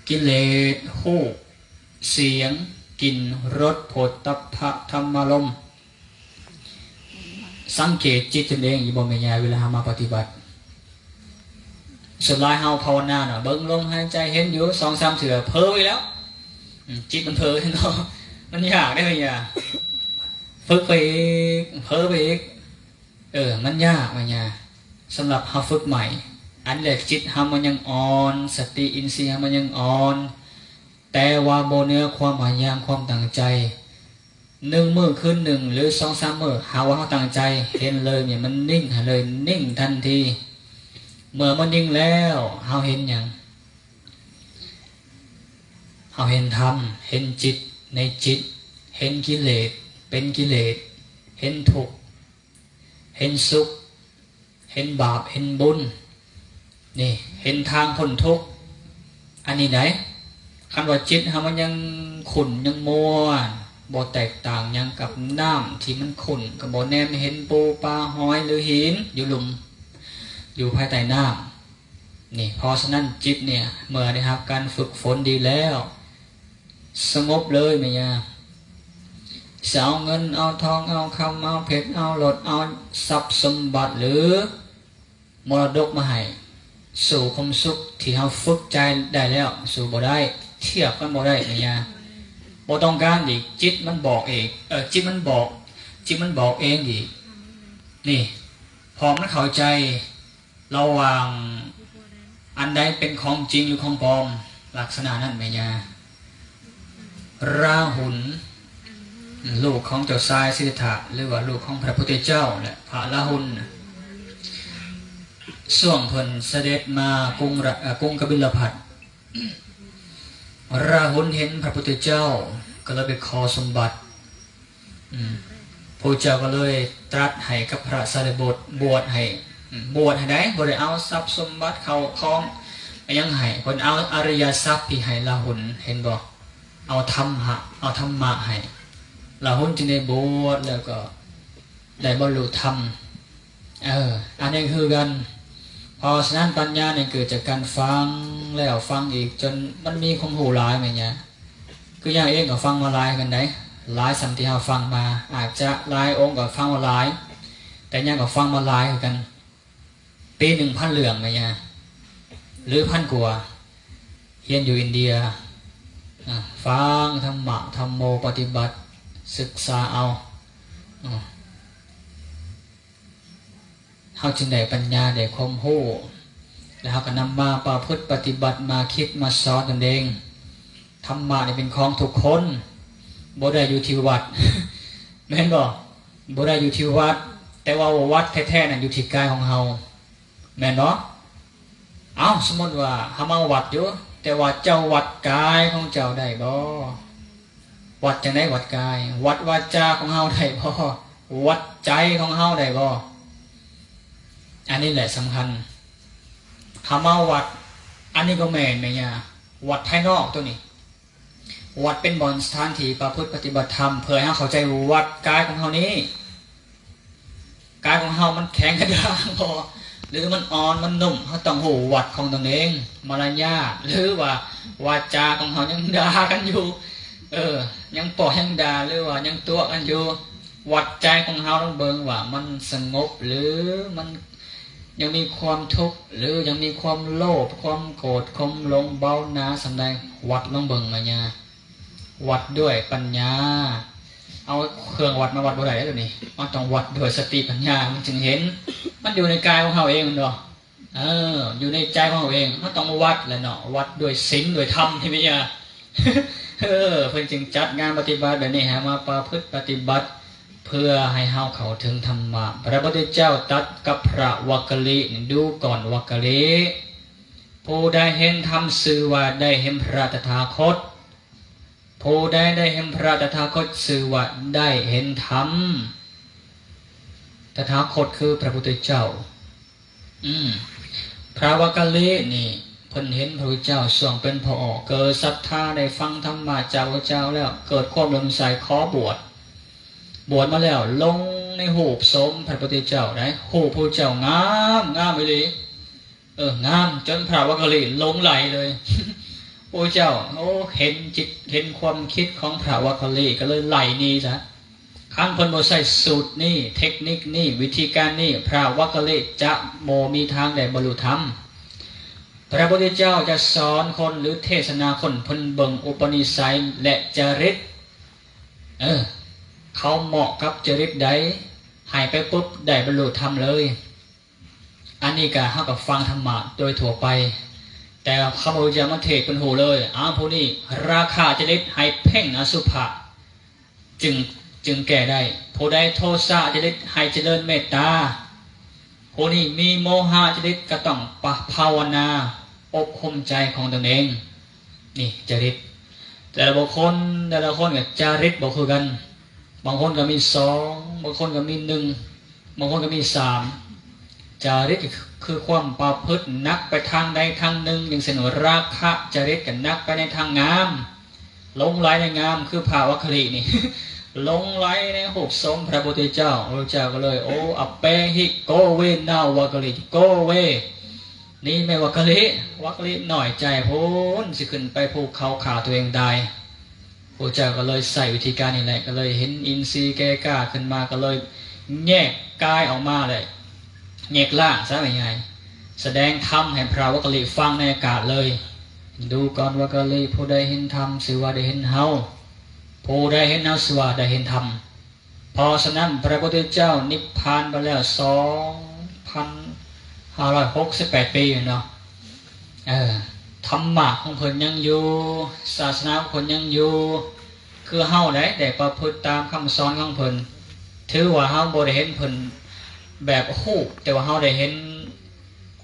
ກິເລດ, ຮູບ, ສຽງ, ກິ່ນ, ລົດ, ໂຜດຕັບພະ, ທຳມາລົມ. ສັງເກດຈິດຕົນເອງຢູ່ບໍ່ແມ່ຍາຍ ເວລາເຮົາມາປະຕິບັດ? ສ່ວນຫຼາຍເຮົາພາວະນາເນາະ, ເບິ່ງລົມຫາຍໃຈ ເຫັນຢູ່ສອງສາມເທື່ອ ເຜີອີກແລ້ວ. ອືມ ຈິດມັນເຜີເນາະ, ມັນຍາກເດ້ແມ່ຍາຍ, ຝຶກໄປອີກ ເຜີໄປອີກ. ເອີ ມັນຍາກແມ່ຍາຍ, ສຳລັບເຮົາຝຶກໃໝ່. ອັນແລກຈິດເຮົາມັນຍັງອ່ອນ, ສະຕິອິນຊີເຮົາມັນຍັງອ່ອນ, ແຕ່ວ່າບໍ່ເໜືອຄວາມພະຍາຍາມ, ຄວາມຕັ້ງໃຈ. ໜຶ່ງມື້ຄືນໜຶ່ງ ຫຼື ສອງສາມມື້ ຫາກວ່າເຮົາຕັ້ງໃຈ ເຫັນເລີຍນີ້ ມັນນິ່ງໃຫ້ເລີຍ, ນິ່ງທັນທີ. ເມື່ອມັນນິ່ງແລ້ວ ເຮົາເຫັນຫຍັງ? ເຮົາເຫັນທຳ, ເຫັນຈິດໃນຈິດ, ເຫັນກິເລດເປັນກິເລດ, ເຫັນທຸກ, ເຫັນສຸກ, ເຫັນບາບເຫັນບຸນ, ນີ້ເຫັນທາງພົ້ນທຸກ. ອັນນີ້ໃດ໋? ຄັນວ່າຈິດເຮົາມັນຍັງຂຸ້ນຍັງມົວ, ບໍ່ແຕກຕ່າງຫຍັງກັບນ້ຳທີ່ມັນຂຸ້ນ, ກໍບໍ່ແນມເຫັນປູປາຫອຍ ຫຼື ຫີນຢູ່ລຸ່ມ, ຢູ່ພາຍໃຕ້ນ້ຳ. ນີ້ ເພາະສະນັ້ນຈິດເນີ້ຍ ເມື່ອໄດ້ຮັບການຝຶກຝົນດີແລ້ວ ສະຫງົບເລີຍແມ່ຍາ. ຈະເອົາເງິນເອົາທອງ ເອົາຄຳເອົາເພັດ ເອົາລົດ ເອົາຊັບສົມບັດ ຫຼື ມໍລະດົກມາໃຫ້. ສູ້ຄວາມສຸກທີ່ເຮົາຝຶກໃຈໄດ້ແລ້ວ ສູ້ບໍ່ໄດ້ ທຽບກັນບໍ່ໄດ້ ແມ່ຍ່າ. ບໍ່ຕ້ອງການອີກ ຈິດມັນບອກເອງ ເອີ ຈິດມັນບອກ ຈິດມັນບອກເອງອີກ. ນີ້ ເພາະມັນເຂົ້າໃຈ ລະຫວ່າງອັນໃດເປັນຂອງຈິງ ຫຼື ຂອງປອມ ລັກສະນະນັ້ນ ແມ່ຍ່າ. ລາຫຸນ ລູກຂອງເຈົ້າຊາຍສິດທັດຖະ ຫຼືວ່າລູກຂອງພະພຸດທະເຈົ້າ ແລະ ພະລາຫຸນ ຊ່ວງເພິ່ນສະເດັດມາກຸງລະ ເອີ ກຸງກະບິນລະພັດ ລາຫຸນເຫັນພະພຸດທະເຈົ້າ ກໍເລີຍໄປຂໍສົມບັດ. ອືມ ພະພຸດທະເຈົ້າກໍເລີຍຕລັດໃຫ້ກັບພະສາລີບຸດບວດໃຫ້ ອືມ ບວດໃຫ້ໄດ້ ບໍ່ໄດ້ເອົາຊັບສົມບັດເຂົ້າຂອງຫຍັງໃຫ້ ເພິ່ນເອົາອະລິຍະຊັບທີ່ໃຫ້ລາຫຸນ ເຫັນບໍ່? ເອົາທຳມະ ເອົາທຳມະໃຫ້ ລາຫຸນຈຶ່ງໄດ້ບວດ ແລ້ວກໍໄດ້ບັນລຸທຳ. ເອີ ອັນນີ້ຄືກັນ. ເພາະສະນັ້ນປັນຍານີ້ເກີດຈາກການຟັງແລ້ວຟັງອີກ ຈົນມັນມີຄວາມຮູ້ຫຼາຍ ແມ່ນຫຍັງ? ຄືຢ່າງເອງກໍຟັງມາຫຼາຍຄືກັນໃດ໋ ຫຼາຍສ່ຳທີ່ເຮົາຟັງມາ ອາດຈະຫຼາຍອົງກໍຟັງມາຫຼາຍ ແຕ່ຍັງກໍຟັງມາຫຼາຍຄືກັນ ປີໜຶ່ງພັນເລື່ອງ ແມ່ນຫຍັງ? ຫຼື ພັນກວ່າ ຮຽນຢູ່ອິນເດຍ ອາ ຟັງທຳມະ ທຳໂມ ປະຕິບັດ ສຶກສາເອົາ ອາ ເຮົາຈຶ່ງໄດ້ປັນຍາ ໄດ້ຄວາມຮູ້ ແລະ ເຮົາກໍນຳມາປະພຶດປະຕິບັດ ມາຄິດມາສອນຕົນເອງ. ທຳມະນີ້ເປັນຂອງທຸກຄົນ ບໍ່ໄດ້ຢູ່ທີ່ວັດ ແມ່ນບໍ່? ບໍ່ໄດ້ຢູ່ທີ່ວັດ ແຕ່ວ່າວັດແທ້ໆນັ້ນຢູ່ທີ່ກາຍຂອງເຮົາ ແມ່ນບໍ່? ເອົ້າ ສົມມຸດວ່າເຮົາມາວັດຢູ່ ແຕ່ວ່າເຈົ້າວັດກາຍຂອງເຈົ້າໄດ້ບໍ່? ວັດຈັ່ງໃດ? ວັດກາຍ ວັດວາຈາຂອງເຮົາໄດ້ບໍ່? ວັດໃຈຂອງເຮົາໄດ້ບໍ່? ອັນນີ້ແຫຼະສຳຄັນ. ເຮົາມາວັດ ອັນນີ້ກໍແມ່ນ ແມ່ຍ່າ ວັດພາຍນອກໂຕນີ້ ວັດເປັນບ່ອນສະຖານທີ່ປະພຶດປະຕິບັດທຳ ເພື່ອໃຫ້ເຮົາເຂົ້າໃຈວັດກາຍຂອງເຮົານີ້ ກາຍຂອງເຮົາມັນແຂງກະດ້າງບໍ່ ຫຼືມັນອ່ອນມັນນຸ້ມ ເຮົາຕ້ອງຮູ້ວັດຂອງຕົນເອງ ມາລະຍາດ ຫຼືວ່າວາຈາຂອງເຮົາຍັງດ່າກັນຢູ່ ເອີ ຍັງປ້ອຍັງດ່າ ຫຼືວ່າຍັງຕົວະກັນຢູ່ ວັດໃຈຂອງເຮົາລອງເບິ່ງວ່າມັນສະຫງົບ ຫຼືມັນຍັງມີຄວາມທຸກ ຫຼືຍັງມີຄວາມໂລບ ຄວາມໂກດ ຄວາມຫຼົງເບົາໜາສ່ຳໃດ ວັດລອງເບິ່ງ ມາຍາ ວັດດ້ວຍປັນຍາ ເອົາເຄື່ອງວັດມາວັດບໍ່ໄດ້ເດ້ໂຕນີ້ ມັນຕ້ອງວັດດ້ວຍສະຕິປັນຍາ ມັນຈຶ່ງເຫັນ ມັນຢູ່ໃນກາຍຂອງເຮົາເອງແມ່ນບໍ່? ເອີ ຢູ່ໃນໃຈຂອງເຮົາເອງ ເຮົາຕ້ອງວັດແຫຼະເນາະ ວັດດ້ວຍສິນດ້ວຍທຳ ເຫັນບໍ່ຍາ? ເອີ ເພິ່ນຈຶ່ງຈັດງານປະຕິບັດແບບນີ້ ໃຫ້ເຮົາມາປະພຶດປະຕິບັດ ເພື່ອໃຫ້ເຮົາເຂົ້າເຖິງທຳມະ. ພະພຸດທະເຈົ້າຕັດກັບພະວັກກະລີ ດູກ່ອນວັກກະລີ ຜູ້ໃດເຫັນທຳຊື່ວ່າໄດ້ເຫັນພະຕະຖາຄົດ ຜູ້ໃດໄດ້ເຫັນພະຕະຖາຄົດຊື່ວ່າໄດ້ເຫັນທຳ ຕະຖາຄົດຄືພະພຸດທະເຈົ້າ. ອືມ ພະວັກກະລີນີ້ ເພິ່ນເຫັນພະພຸດທະເຈົ້າຊ່ວງເປັນພະອໍ ເກີດສັດທາໄດ້ຟັງທຳມະຈາກພະພຸດທະເຈົ້າແລ້ວ ເກີດຄວາມເຫຼື້ອມໃສຂໍບວດ ບວດມາແລ້ວລົງໃນຮູບໂສມພະພຸດທະເຈົ້າໄດ໋ ຮູບພະພຸດທະເຈົ້າງາມ ງາມອີ່ຫຼີ. ເອີ ງາມຈົນພະວັກກະລີຫຼົງໄຫຼເລີຍ ໂອ້ເຈົ້າ ໂອ້ ເຫັນຈິດເຫັນຄວາມຄິດຂອງພະວັກກະລີ ກໍເລີຍໄຫຼໜີຊະ. ຄັນເພິ່ນບໍ່ໃຊ້ສູດນີ້ ເທັກນິກນີ້ ວິທີການນີ້ ພະວັກກະລີຈະບໍ່ມີທາງໄດ້ບັນລຸທຳ. ພະພຸດທະເຈົ້າຈະສອນຄົນ ຫຼື ເທດສະໜາຄົນ ເພິ່ນເບິ່ງອຸປະນິໄສ ແລະ ຈະລິດ ເອີ ເຂົາເໝາະກັບຈະລິດໃດ ໃຫ້ໄປປຸບໄດ້ບັນລຸທຳເລີຍ. ອັນນີ້ກະເຮົາກະຟັງທຳມະໂດຍທົ່ວໄປ ແຕ່ຄຳພະພຸດທະເຈົ້າມາເທດເພິ່ນຮູ້ເລີຍ ອ້າວ ຜູ້ນີ້ລາຄະຈະລິດ ໃຫ້ເພັ່ງອະສຸພະ ຈຶ່ງ ຈຶ່ງແກ້ໄດ້ ຜູ້ໃດໂທສະຈະລິດ ໃຫ້ຈະເລີນເມດຕາ ຜູ້ນີ້ມີໂມຫະຈະລິດ ກະຕ້ອງປະພາວະນາອົບຮົມໃຈຂອງຕົນເອງ. ນີ້ຈະລິດ ແຕ່ລະບຸກຄົນ ແຕ່ລະຄົນກະຈະລິດບໍ່ຄືກັນ ບາງຄົນກະມີສອງ ບາງຄົນກະມີໜຶ່ງ ບາງຄົນກະມີສາມ. ຈະລິດກະຄືຄວາມປະພຶດໜັກໄປທາງໃດທາງໜຶ່ງ ຢ່າງເຊັ່ນ ລາຄະຈະລິດກະໜັກໄປໃນທາງງາມ ຫຼົງໄຫຼໃນງາມ ຄືພະວັກກະລີນີ້ ຫຼົງໄຫຼໃນຮູບໂສມພະພຸດທະເຈົ້າ ພະພຸດທະເຈົ້າກະເລີຍ ໂອ ອະເປຫິ ໂກເວນາວັກກະລີ ໂກເວ ນີ້ແມ່ນວັກກະລີ ວັກກະລີນ້ອຍໃຈພຸ້ນ ຊິຂຶ້ນໄປພູເຂົາຂ້າຕົວເອງຕາຍ. ພະເຈົ້າກໍເລີຍໃຊ້ວິທີການນີ້ແຫຼະ ກໍເລີຍເຫັນອິນຊີແກ່ກ້າຂຶ້ນມາ ກໍເລີຍແຍກກາຍອອກມາເລີຍ ແຍກລ່າງຊະ ວ່າງ່າຍໆ ສະແດງທຳໃຫ້ພະວັກກະລີຟັງໃນອາກາດເລີຍ. ດູກ່ອນວັກກະລີ ຜູ້ໃດເຫັນທຳ ຊື່ວ່າໄດ້ເຫັນເຮົາ ຜູ້ໃດເຫັນເຮົາ ຊື່ວ່າໄດ້ເຫັນທຳ. ເພາະສະນັ້ນ ພະພຸດທະເຈົ້ານິບພານໄປແລ້ວ ສອງພັນຫ້າຮ້ອຍຫົກສິບແປດປີແມ່ນບໍ່? ເອີ ທຳມະຂອງເພິ່ນຍັງຢູ່ ສາສະໜາຂອງເພິ່ນຍັງຢູ່ ຄືເຮົາໄດ໋ ໄດ້ປະພຶດຕາມຄຳສອນຂອງເພິ່ນ ຖືວ່າເຮົາບໍ່ໄດ້ເຫັນເພິ່ນແບບຮູບ ແຕ່ວ່າເຮົາໄດ້ເຫັນ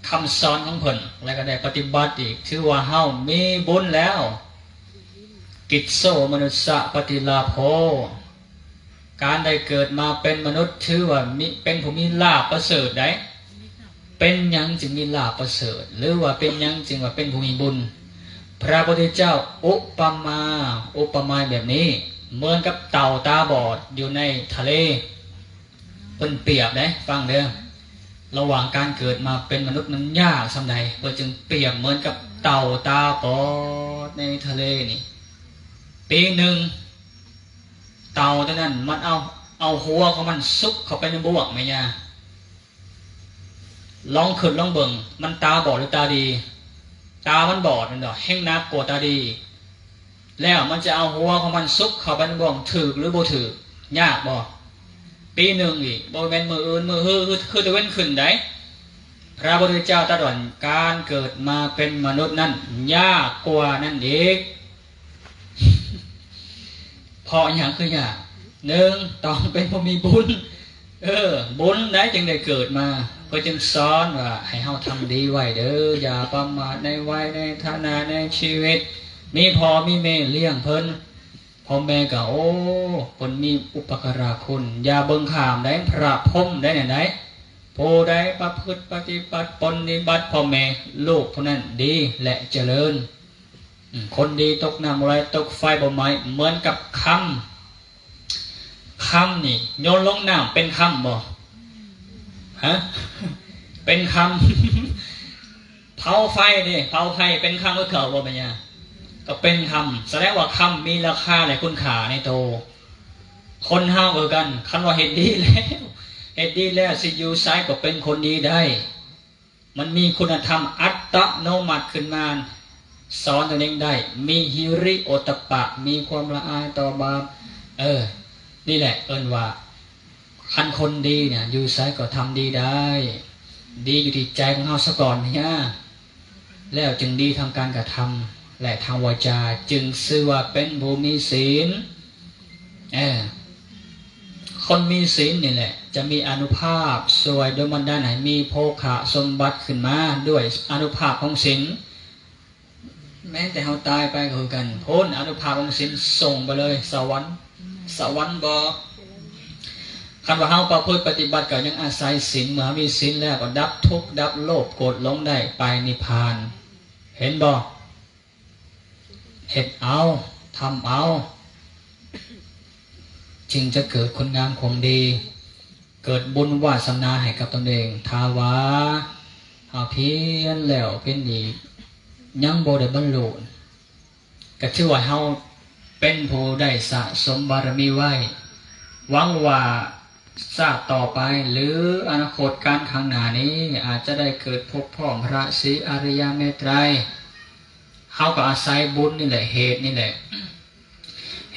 ຄຳສອນຂອງເພິ່ນ ແລ້ວກໍໄດ້ປະຕິບັດອີກ ຖືວ່າເຮົາມີບຸນແລ້ວ. ກິດໂສມະນຸດສະປະຕິລາໂພ ການໄດ້ເກີດມາເປັນມະນຸດ ຖືວ່າມີ ເປັນຜູ້ມີລາບປະເສີດໃດ໋. ເປັນຫຍັງຈຶ່ງມີລາບປະເສີດ ຫຼືວ່າເປັນຫຍັງຈຶ່ງວ່າເປັນຜູ້ມີບຸນ? ພະພຸດທະເຈົ້າອຸປະມາ ອຸປະມາແບບນີ້ ເໝືອນກັບເຕົ່າຕາບອດຢູ່ໃນທະເລ. ເພິ່ນປຽບເດ້ ຟັງເດີ ລະຫວ່າງການເກີດມາເປັນມະນຸດມັນຍາກສ່ຳໃດ ເພິ່ນຈຶ່ງປຽບເໝືອນກັບເຕົ່າຕາບອດໃນທະເລນີ້. ປີໜຶ່ງ ເຕົ່າຕົວນັ້ນມັນເອົາ ເອົາຫົວຂອງມັນຊຸກເຂົ້າໄປໃນບ່ວງ ແມ່ຍ່າ ລອງຄິດລອງເບິ່ງ ມັນຕາບອດຫຼືຕາດີ? ຕາມັນບອດແມ່ນບໍ່? ແຮ່ງໜັກກວ່າຕາດີ. ແລ້ວມັນຈະເອົາຫົວຂອງມັນຊຸກເຂົ້າໄປໃນບ່ອງຖືກຫຼືບໍ່ຖືກ? ຍາກບໍ່? ປີໜຶ່ງອີກ ບໍ່ແມ່ນມື້ອື່ນມື້ຮື ຄື ຄືຕາເວັນຂຶ້ນໃດ໋. ພະພຸດທະເຈົ້າຕັດວ່າ ການເກີດມາເປັນມະນຸດນັ້ນຍາກກວ່ານັ້ນອີກ. ເພາະຫຍັງຄືຍາກ? ໜຶ່ງ ຕ້ອງເປັນຜູ້ມີບຸນ. ເອີ ບຸນໃດຈຶ່ງໄດ້ເກີດມາ. ເພິ່ນຈຶ່ງສອນວ່າໃຫ້ເຮົາທຳດີໄວ້ເດີ ຢ່າປະໝາດໃນໄວ ໃນຖານະ ໃນຊີວິດ. ມີພໍ່ມີແມ່ລ້ຽງເພິ່ນ ພໍ່ແມ່ກໍ ໂອ້ ເພິ່ນມີອຸປະກາລະຄຸນ ຢ່າເບິ່ງຂ້າມໃດ໋ ພະພົມໃດ໋ ແນວໃດ໋. ຜູ້ໃດປະພຶດປະຕິບັດ ປົນນິບັດພໍ່ແມ່ ລູກຜູ້ນັ້ນດີ ແລະ ຈະເລີນ. ອືມ ຄົນດີຕົກນ້ຳບໍ່ໄຫຼ ຕົກໄຟບໍ່ໄໝ້ ເໝືອນກັບຄຳ. ຄຳນີ້ໂຍນລົງນ້ຳເປັນຄຳບໍ່? ຮະ? ເປັນຄຳ. ເຜົາໄຟເດ້ ເຜົາໄຟເປັນຄຳຄືເກົ່າບໍ່ແມ່ນຫຍັງ? ກໍເປັນຄຳ. ສະແດງວ່າຄຳມີລາຄາ ແລະ ຄຸນຄ່າໃນໂຕ. ຄົນເຮົາຄືກັນ ຄັນວ່າເຮັດດີແລ້ວ ເຮັດດີແລ້ວ ຊິຢູ່ໃສກໍເປັນຄົນດີໄດ້. ມັນມີຄຸນນະທຳອັດຕະໂນມັດຂຶ້ນມາ ສອນຕົນເອງໄດ້ ມີຫິລິໂອດຕະປະ ມີຄວາມລະອາຍຕໍ່ບາບ. ເອີ ນີ້ແຫຼະເອີ້ນວ່າ ຄັນຄົນດີເນຍ ຢູ່ໃສກໍທຳດີໄດ້. ດີຢູ່ທີ່ໃຈຂອງເຮົາສາກ່ອນເນຍ ແລ້ວຈຶ່ງດີທາງການກະທຳ ແລະ ທາງວາຈາ ຈຶ່ງຊື່ວ່າເປັນຜູ້ມີສິນ. ເອີ ຄົນມີສິນນີ້ແຫຼະ ຈະມີອານຸພາບຊ່ວຍດົນບັນດານໃຫ້ມີໂພຄະສົມບັດຂຶ້ນມາ ດ້ວຍອານຸພາບຂອງສິນ. ແມ່ນແຕ່ເຮົາຕາຍໄປກໍຄືກັນ ພຸ້ນ ອານຸພາບຂອງສິນສົ່ງໄປເລີຍສະຫວັນ. ສະຫວັນບໍ່? ຄັນວ່າເຮົາປະພຶດປະຕິບັດກໍຍັງອາໄສສິນ ເມື່ອເຮົາມີສິນແລ້ວກໍດັບທຸກ ດັບໂລບ ໂກດ ຫຼົງໄດ້ ໄປນິບພານ. ເຫັນບໍ່? ເຮັດເອົາ ທຳເອົາ ຈຶ່ງຈະເກີດຄຸນງາມຄວາມດີ ເກີດບຸນວາສະໜາໃຫ້ກັບຕົນເອງ. ຖ້າວ່າເຮົາພຽນແລ້ວພຽນອີກ ຍັງບໍ່ໄດ້ບັນລຸ ກໍຖືວ່າເຮົາເປັນຜູ້ໄດ້ສະສົມບາລະມີໄວ້. ຫວັງວ່າຊາດຕໍ່ໄປ ຫຼື ອະນາຄົດການຂ້າງໜ້ານີ້ ອາດຈະໄດ້ເກີດພົບພ້ອມພະສີອະລິຍະເມດໄຕ. ເຮົາກໍອາໄສບຸນນີ້ແຫຼະ ເຫດນີ້ແຫຼະ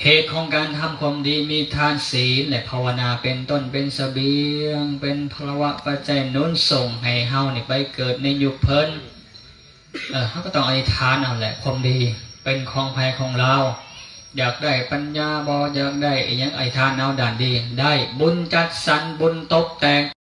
ເຫດຂອງການທຳຄວາມດີ ມີທານ ສິນ ແລະ ພາວະນາເປັນຕົ້ນ ເປັນສະບຽງ ເປັນພະລະວະປັດໄຈໜູນສົ່ງໃຫ້ເຮົານີ້ໄປເກີດໃນຍຸກເພິ່ນ. ເອີ ເຮົາກໍຕ້ອງອະທິຖານເອົາແຫຼະ ຄວາມດີເປັນຂອງໃຜຂອງລາວ. ຢາກໄດ້ປັນຍາບໍ່ ຢາກໄດ້ອີ່ຫຍັງ ອະທິຖານເອົາດ້ານດີໄດ້. ບຸນຈັດສັນ ບຸນຕົບແຕ່ງ